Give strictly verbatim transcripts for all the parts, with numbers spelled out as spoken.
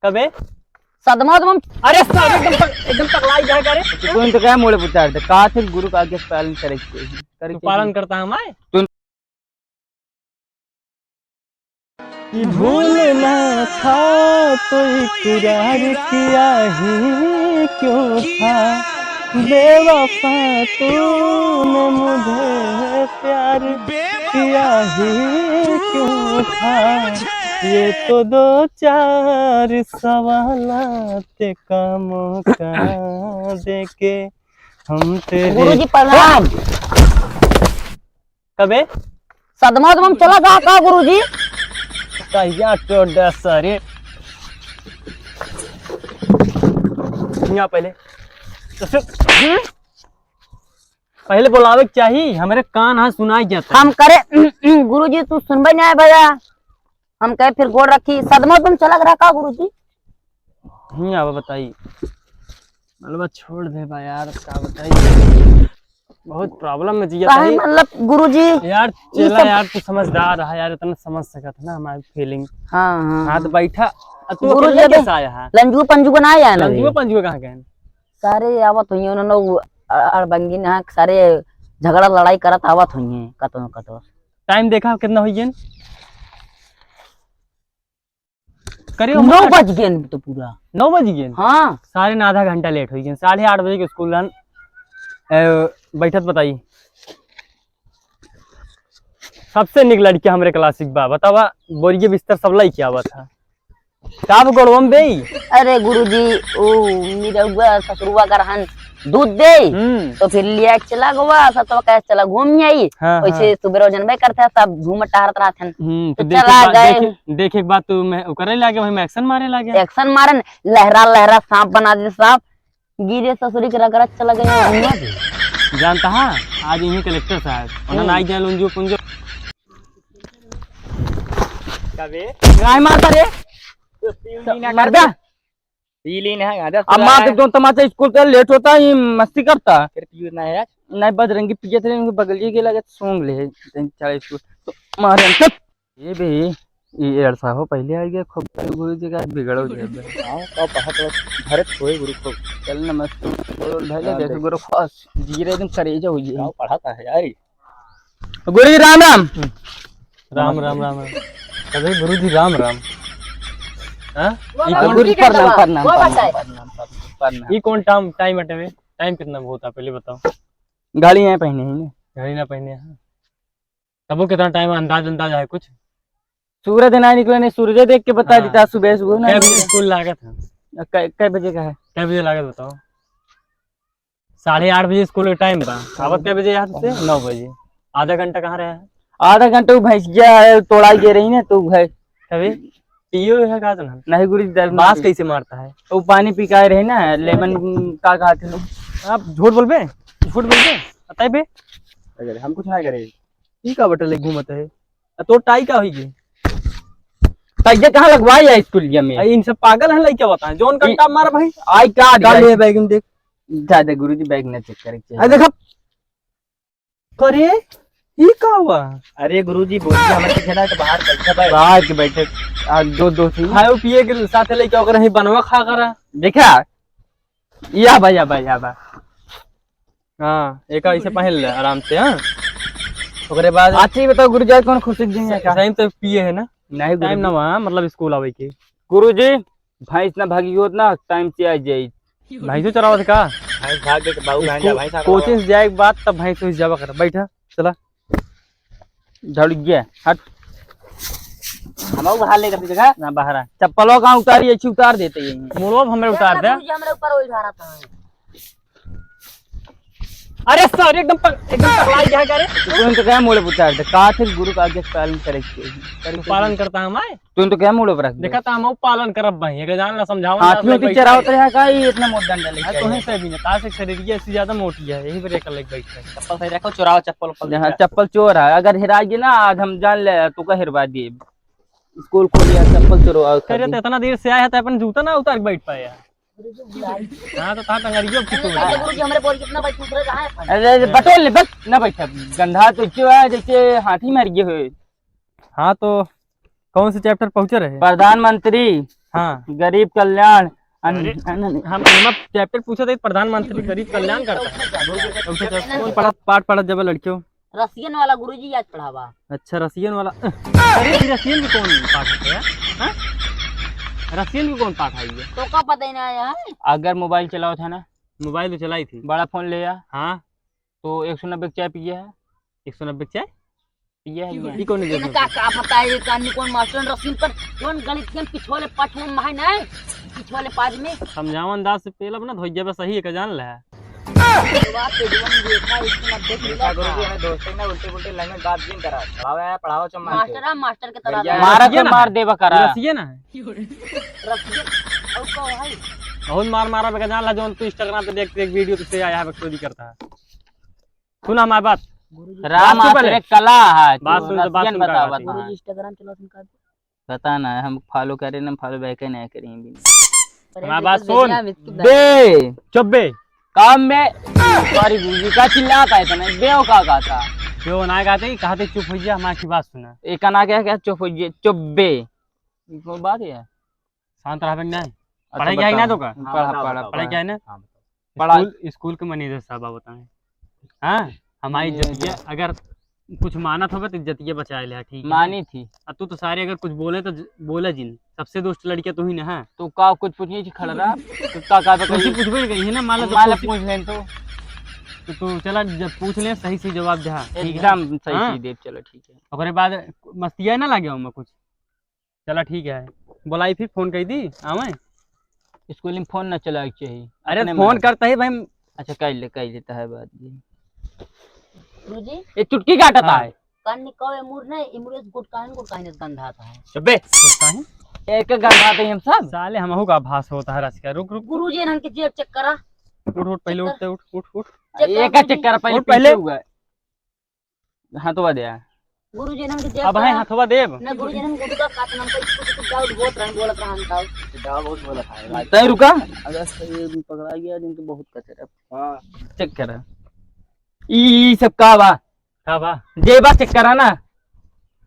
कबे? सदमा तो हम अरे साहब, एकदम पग-, एकदम पगलाई गया का रे? तो तू तो क्या मोड़े पुचार दे, का थे गुरु का आज्ञा पालन करे के, करे तू के पालन करता है मैं? तू कि भूलना था तो इकरार किया ही क्यों था, बेवफा तूने मुझे प्यार किया ही क्यों था, ये तो दो चार सवालात का मौका देके हम तेरे गुरुजी प्रणाम। कबे? सदमा तो हम चला गया का गुरुजी? कहिया टोडा सारे। यहाँ पहले। तो फिर, हम्म? पहले बोलावे के चाही, हमरे कान हाँ सुनाई जाता। हम करे, गुरुजी तू सुनबे नहीं आए भैया। हम कहे फिर गोड़ रखी, सदमा तुम चला गया का गुरुजी? हम्म, अब बताई। मतलब छोड़ दे बा यार, का बताई? बहुत problem में जिया काहे तारी। मतलब गुरुजी, यार, ई चेला सब यार, तू समझदार रहा यार, इतना समझ सकत है ना हमारी feeling। हाँ, हाँ, हाँ, तो हाँ। बैठा। आ, तू गुरुजी अकेले अबे कैसे आया है? लंजुआ पंजुआ ना आया ना लंजुआ अभी? पंजुआ कहाँ गए? सारे आवत हुई हैं, उन्होंने वो अ-, अड़बंगी ना सारे झगड़ा लड़ाई करत आवत हुई हैं, कतो न कतो। Time देखा कितना हुई है? करीब नौ हमार बज गए तो पूरा। नौ बज गए? हाँ। सारे ना आधा घंटा late हो गए। साढ़े आठ बजे के school रहन, ए, बैठत बताई। सबसे निक लड़किया हमरे class के बा, बतावा, बोरिये बिस्तर सब लइके आवत है। का बा गोड़वा में बे? अरे गुरुजी, ओ निरहुआ ससुरुआ का रहन दूध दे, हम्म। तो फिर लिया के चला गवा, सब तो कहे चला घूम आई। हाँ, वैसे हाँ। सुबह रोज जनबे करते हैं, सब घूम टहरत रहत हन। हम्म, तो तो देखे चला के बाद, गए। देखे, देखे के बाद तू मैं ओकरे लागे, वही में action मारे लागे। Action मारन, लहरा लहरा सांप बना दे सांप, गिरे ससुरी के रगड़ा चला गया। जानता है, आज यही collector साहब, उन्होंने हम्म। आई जाए लुंजो पुंजो। कबे? काय मारता रे? तो तीन दिन मर जा। पी ली ना, गांजा अब सुरा मार है। दे, दोन तमाचा, school का late होता, ये मस्ती करता। फिर पियो ना है आज? नहीं, बजरंगी पिए थे, इनके बगलिए के लगे सूंघ ले, तीन चार school। तो मारे हम, चुप। ये भी, ये एड़सा हो, पहले आ गया, खूब गुरु जी का बिगड़ो जाए। हाँ, का पढ़ा तो भरत होए गुरु को। चल नमस्ते, बोल भाई, हाँ, देख देख। गुरु खुश, जीरे एकदम करेजा हो गया। का पढ़ा था यार? गुरु जी राम राम। राम राम, राम राम। अरे गुरु जी राम राम। हाँ? वो ई कौन गुरु जी प्रणाम, प्रणाम, प्रणाम, प्रणाम, प्रणाम। ई कौन time, time अटे में? Time कितना बहुत है पहले बताओ। घड़ी नहीं पहने ही नहीं। घड़ी ना पहने हैं। तबो कितना time है, अंदाज, अंदाज है कुछ? सूरज ना निकले नहीं, सूरज देख के बता हाँ। देता सुबह सुबह ना। कै बजे school लागत है? कै, कै बजे का है? कै बजे लागत बताओ? साढ़े आठ बजे school के time बा। आवत कै बजे यहाँ से? नौ बजे। आधा घंटा कहाँ रहा है? आधा घंटा वो भैंसिया है, तोड़ाई दे रही ना, तो वो है। तभी पियो है का तो ना? नहीं गुरु जी, दारू बास नहीं। कैसे मारता है? वो पानी पी के आए रहे ना, lemon का खाते लोग। आप झूठ बोलबे? झूठ बोलबे? बताइबे? अगर हम कुछ ना करे। ई का बटल घूमत है? आ तो टाई का होई गे? टाई ये कहाँ लगवाई है स्कूलिया में? आ, इन सब पागल है लइका बताएं। जौन ई कंटा मार भाई। आई का का दिखाई? ले बैग में देख। जा दे गुरुजी, बैग ना check करे के आ देखा। करे, ई का हुआ? अरे गुरुजी, बोल के हमारे पीछे ना तो बाहर बैठा भाई। बाहर के बैठे। आ, दो, दो थी। खाए पिए के साथ लेके ओकरे ही बनवा खा करा। देखा? या बा, या बा, या बा। हाँ, एक ऐसे पहन ले आराम से, हाँ। ओकरे बाद अच्छा, ये बताओ गुरुजी, आज कौन खुशी के दिन है का? सही तो पिए है ना? नहीं गुरुजी। Time ना हुआ, मतलब school आवे के। गुरुजी, भैंस ना भागी होत ना, time से आ जाई। भैंसो चरावत का? भैंस भाग गई तो बाबू गांजा स्कूल, भैंस आ गवा। कोचिंग से जाए के बाद तब भैंस उस जावा कर। बैठा, चला। झड़ गया, हट। हम बाहर लेकर जगह। ना बाहर आ। चप्पलों का उतारी, अच्छी उतार देते हैं। मुड़ो अब हमें उतार दे। गुरुजी, हमरे ऊपर वही झाड़ा था। अरे सर, एकदम पग-, एकदम पगला गया का रे? तू तो क्या मोड़े उतार दे? का थे गुरु का आज्ञा पालन करे के? करे तू के पालन करता है हमारे? तू तो क्या मोड़े पर रख दे? देखा था हम पालन करब भाई, अगर जान ला समझावा हाथी ना होती बैठ चरावत के। रहा का, ये इतना मोटा डंडा लेके हाँ, तो आया है है। सही भी ना, तास एक शरीर की ऐसी ज्यादा मोटी है, यही पर एक अलग बैठ है। चप्पल सही रखो, चुराओ चप्पल उप्पल हाँ, लेके। चप्पल चोर है, अगर हेरा गई ना, आज हम जान ले, तू का हेरवा दिए। स्कूल खोल लिया, चप्पल चोरवा अरे, खाली। तो इतना देर से आया है, तो अपन जूता ना उतार के बैठ पाए यार। हाँ, तो था टंगरियो की तोड़ अरे, दिया। गुरुजी, हमरे बोल कितना बैठ उतरे, कहाँ है अपन? अरे, अरे, बटोल ले, बस, ना बैठा। गंधा तो क्यों है, जैसे हाथी मर गए हुए। हाँ, तो कौन से chapter पहुँचे रहे? प्रधानमंत्री हाँ। गरीब कल्याण अन-, अरे, अन-, हम, हम chapter पूछा था, प्रधानमंत्री गरीब कल्याण करता है। कौन सा chapter? कौन पढ़त, पाठ पढ़त जब लड़कियों? रसियन वाला गुरुजी आज पढ़ावा। अच्छा, रसियन वाला। अरे, ये रसियन के कौन पाठ है यार? हाँ? रसियन के कौन पाठ है ये? तो का पता ही ना आया है? अगर mobile चलावत है ना, mobile तो चलाई थी। बड़ा phone ले आ। हाँ। तो एक सौ नब्बे की चाय पिए है। एक सौ नब्बे की चाय? पिए है ये। ये कौन है? इनका का पता है, ये कानी कौन मास्टर रसीन पर कौन गणित के पिछवाले पाठ में है ना? पिछवाले पाठ में। समझावन दास से पहले अपना धोइया बस सही है, का जान ले। ये बात तो जीवन देखा, एक सौ नब्बे की देखा मिला गुरुजी, था। हमें दोस्ती में उल्टे पुल्टे लैंग्वेज बात जिन करा। पढ़ाओ है, पढ़ाओ चम्मा के। मास्टर है, मास्टर के तरह ये मारा तो मार देबा करा। रसिए ना है। रसिए। और का भाई? बहुत मार मारा बेका जान ला, जो तू Instagram पे देख देख video तुझसे आया है, बकचोदी करता है। सुन हमारी बात। गुरुजी राम बात सुन पहले। आश्रय कला है, बात तू सुन, तो बात रसियन सुन, का बतावत बात है। है। गुरुजी Instagram चलावत हैं का? पता ना, हम follow करे ना, follow back ही नहीं करें बिन। अरे हमारी बात देखो, सुन। देखो, देखो। बे। चुप बे। काम में, sorry गुरुजी, का चिल्लाता है तने? बे हो का कहता? बे हो ना कहते, कहते चुप हो जा, हमारी बात सुना। एक का ना क्या, क्या चुप हो जा, चुप बे। ये कोई बात है? शांत रहबे कि नहीं? अच्छा, पढ़ाई क्या है कि बता। ना तो का? पढ़ा, हाँ, पढ़ा, बताओ, पढ़ा, बताओ। पढ़ाई क्या है ना? हाँ, बताओ। पढ़ाई। स्कूल, स्कूल के मैनेजर साहब बताएं। हाँ, हमारी ये इज्जतिया, अगर कुछ मानत होगा तो इज्जतिया बचाए ले, ठीक है? मानी थी। अब तू तो सारे अगर कुछ बोले तो ज-, बोले जिन। सबसे दोस्त लड़कियां तू ही ना है। तो का कुछ पूछनी थी खड़ा रहा? तो का, का कुछ बताइए? पूछबे नहीं कही है ना, मान लो तो मान लो कुछ पूछ लें तो। तो तू चला, जब पूछ ले सही से जवाब दे, हाँ, ठीक है? एकदम सही हाँ? से दे, चलो ठीक है। ओकरे बाद मस्तिया ना लगे ओमे कुछ। चला ठीक है, बोलाई फिर फोन कई दी, आवे। स्कूल में फोन ना चलावे के चाहिए। अरे अपने फोन में। करता ही भाई। अच्छा, कई ले, कई लेता है बात ये। गुरुजी? ये चुटकी काटता हाँ। है। कान निकाओ, ये मुर नहीं, इमरेज गुटकाइन, गुटकाइन इस गंधाता है। चुप बे। गुटकाइन? एक एक गंधाते हैं हम सब। साले हमहू का आभास होता है राज का। रुक, रुक। गुरुजी, इन्हन के जेब check करा। उठ, उठ, पहले check उठ, कर। उठ, उठ, उठ। Check कर एक गुरुजी। Check कर, पहले उठ, पहले। पीछे हुआ है। हाथवा दे। गुरुजी, इन्हन के जेब अब है करा। हाथवा देब। ना गुरुजी, इन्हन गुटका काट, हम कहीं कुछ, कुछ doubt बहुत रहन, बोलत रहन तब। Doubt बहुत बोलत है। तय रुका। अगर ये पकड़ा गया, जिनके बहुत कचरा। हाँ। Check करा। ई, ई सब का बा? का बा? जेबा check करा ना।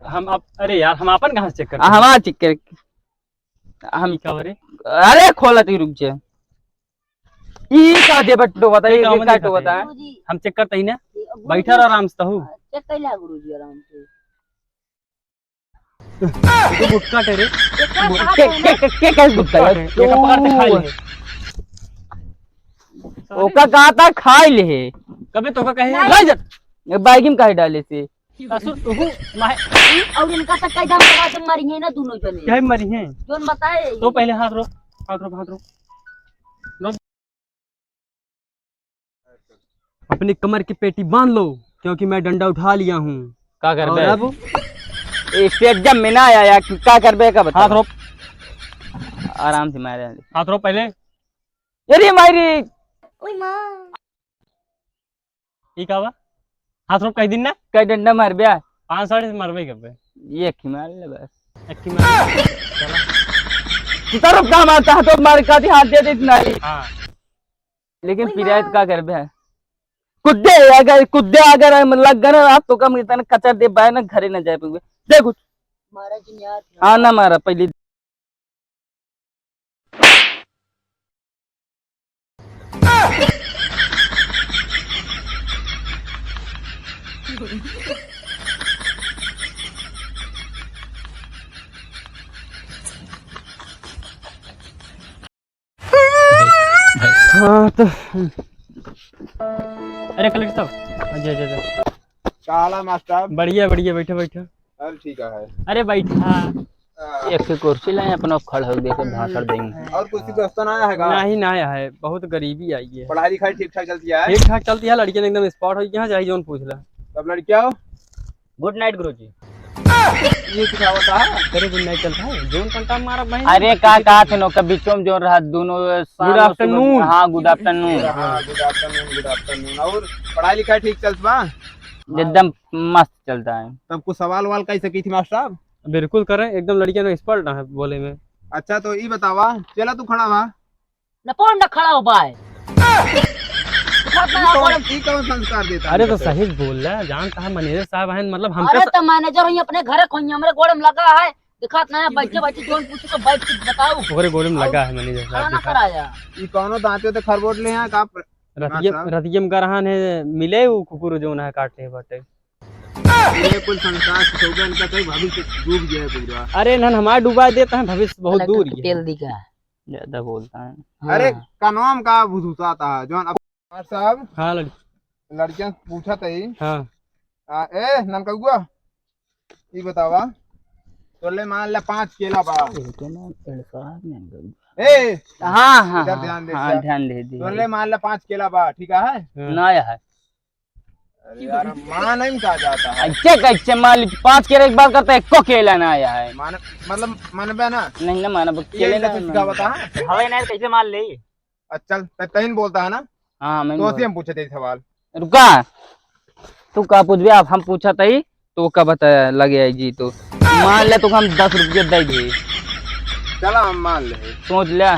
हम अब, अरे यार, हम आपन कहाँ से check करते आ, हैं? हमारा check कर। हम ई का बा रे? अरे खोला तू, रुक जा। ई का जेबा टो बता, ई ई का का बता? गुरुजी। हम check करते ही ना। ये गुरुजी। बैठा रहो आराम से तहू। Check कर लिया गुरुजी आराम से। ये तो गुटखा टे रे। ये का गुट-, कहा के, था के, ना? के, के, के गुटखा गुटखा है? टे। ये का पकड़ के खा ले। ओका कहा था खा ले। कबे तो का कहे? नहीं। ले जा। ये bag में काहे डाले से? ससुर, तू माहे और इनका तो कई दाम लगा के मरी है ना दोनों जने। क्या मरी है? जोन बताए। तो पहले हाथ रोक, हाथ रोक, हाथ रोक। रोक। अपनी कमर की पेटी बांध लो, क्योंकि मैं डंडा उठा लिया हूँ। का करबे? और अब? ए, स्टेज जब में ना आया, का करबे का बता? हाथ रोक। आराम से मारे। हाथ रोक पहले। अरे माई रे। ओए माँ। ई का बा? हाथ रोक कई दिन ना? कई डंडा मार बे? पाँच साढ़े से मारबे करबे। एक ही मार ले बस। एक ही मार। चला। तू तरफ का मारता है तो मार का हाथ दे दे इतना ही। हाँ। लेकिन ओए पिरायत माँ। का करबे? कुद्दे अगर, कुद्दे अगर लग गए ना, तो कम इतना कचर दे बाय ना, घरे ना जाए पावे। दे कुछ। मारा कि नहीं यार? हाँ ना मारा पहले। हाँ, तो अरे कलेक्टर साहब, आ, जा, जा, जा। का हाल है मास्टर? बढ़िया, बढ़िया, बैठो, बैठो। अरे ठीक है। अरे बैठा। एक ठे कुर्सी लाए, अपना खड़ा हो, देखो भाषण देंगे। और कुछ दोस्तों ना आया है का? नहीं, ना आया है, बहुत गरीबी आई है। पढ़ाई लिखाई ठीक ठाक चलती है? ठीक ठाक चलती है, लड़कियां एकदम spot हो गई हैं, चाहे जोन पूछ ला। सब लड़कियां हो? Good night गुरुजी। ये सिखावता है? तेरे good night चलता है? जोन पंटा मारा बहन। अरे का, का थे नो, कभी चोम जोन रहा दोनों शाम good afternoon। हाँ, good afternoon। हाँ, good afternoon, good afternoon। और पढ़ाई लिखाई ठीक चलत बा? एकदम मस्त चलता है। तब कुछ सवाल वाल कह सकी थी मास्टर साहब? बिल्कुल करें, एकदम लड़कियां ने expert ना है बोले में। अच्छा तो ई बतावा, चला तू खड़ा बा। न कौन न खड़ा हो बाय। ई कौन, ई कौन संस्कार देता है? अरे तो सही बोल रहा है, जानता है मैनेजर साहब हैं, मतलब हमका अरे स- तो मैनेजर हुई अपने घरे खोई, हमरे गोड़ में लगा है, दिखात ना है, बैठे बैठे जौन पूछे तो बैठ के बताओ। ओकरे गोड़े में लगा है मैनेजर साहब, खड़ा ना दिखा। कराया। ई कौनो दांते ते खरबोट ले हैं का? रतिया, मास्टर। रतिया में गरहान है, मिले उ कुकुर जौन है काटे बाटे। ये कुल संस्कार सिखौबे इनका कहीं भविष्य डूब गया है पूरा। अरे नन हमार डुबा देता है, भविष्य बहुत दूर ही है। तेल दी का? ज्यादा बोलता है। हाँ। अरे कानवा में का भुसुसाता है जौन अब मास्टर साहब। हाँ लड़की। लड़कियां पूछत है। हाँ। आ, ए ननकौआ, ई बतावा, तोले मान ले पाँच केला बा। ए, हाँ, हाँ, इधर हाँ, ध्यान दे, हाँ, ध्यान दे। ध्यान दे दी। तोले मान ले पाँच केला बा, ठीक है? हाँ। ना है। अरे यार, मान नहीं कहा जाता है। अच्छा, कैसे मान ली? पाँच केला एक बार करता है, एको केला ना आया है। मान, मतलब, मानबे ना? नहीं ना मानब, ये केले इनका ना तो सीधा मानब। बता। हवे ना, कैसे मान ले? अच्छा, चल, त-, तहीन बोलता है ना? हाँ, मैं तो बोल- उसी हम पूछे थे सवाल। रुका, तू का पूछबे? आप हम पूछा तही, तो का बता लगे आई जी तो। मान ले तो हम दस रुपये दे दे। चला, हम मान ले। सोच ले।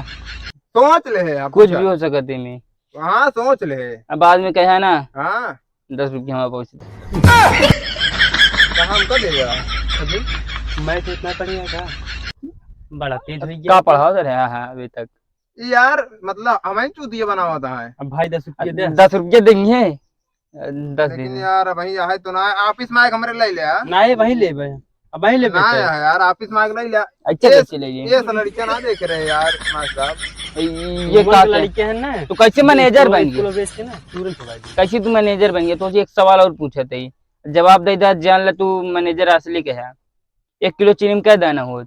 सोच ले, अब कुछ पूछा। भी हो सकत है में। हाँ, सोच ले। अब बाद में कहे ना, हाँ। दस रुपये हमारे पहुँच। तो हमको दे दे। अभी मैं तो इतना पढ़ गया था, बड़ा तेज हो गया। का पढ़ाओ सर? हाँ, हाँ, अभी तक। यार, मतलब, हमें चूतिया बनावा था है। अब भाई, दस रुपये दे। दस रुपये देंगे, दस लेकिन दिन। यार, वही है तो ना, ऑफिस में आके हमरे ले ले, हाँ? नहीं, वही लेबे। अब वही लेबे ना तो। यार, ऑफिस में आके ले ले। अच्छा, ये, कैसे ले लिए? ये सब लड़कियां ना देख रहे यार, मास्टर साहब। ये ये का लड़के हैं ना, तो कैसे मैनेजर बन गए? इसको बेच के ना, तुरंत हो गया। कैसे तू मैनेजर बन गया? तो एक सवाल और पूछे थे, जवाब दे दे, जान ले तू मैनेजर असली के है। एक किलो चीनी में क्या दाना हो?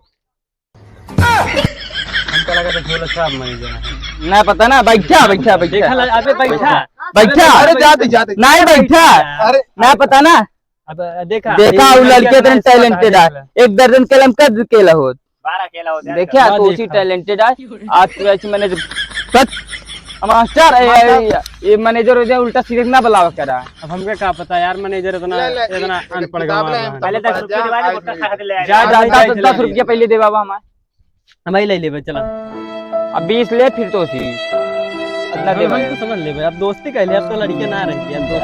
हमका लगा था झोला छाप मारी जाना है। ना पता ना, बैठा, बैठा, बैठा। देखा ला, अबे बैठा। बैठा। अरे जाते, जाते। नहीं बैठा। अरे ना पता ना। अब देखा, देखा, ये वो लड़के लड़कियां इतने ना इसका talented है। देख ला। एक दर्जन कलम कर केला होत। बारह केला होत यार। देखा, तो उसी talented है। आज तो ऐसे मैंने सच, मास्टर, ए, मास्टर। ए, ये मैनेजर हो जाए, उल्टा सीधे ना बुलावा करा। अब हमका का पता यार, मैनेजर इतना, ले, ले, इतना ये, ये अनपढ़ किताब गंवार ले, है। पहले दस रुपये दिवा दे, आज गुटखा खा के ले आए। जा, जा, जा, दस रुपये दे बाबा। हम ही ले लेबे, चला। अब बीस ले फिर तो सी। इतना दे हम भाई। तो समझ लेबे, अब दोस्ती कहले, अब तो लड़कियां ना रही, अब दोस्ती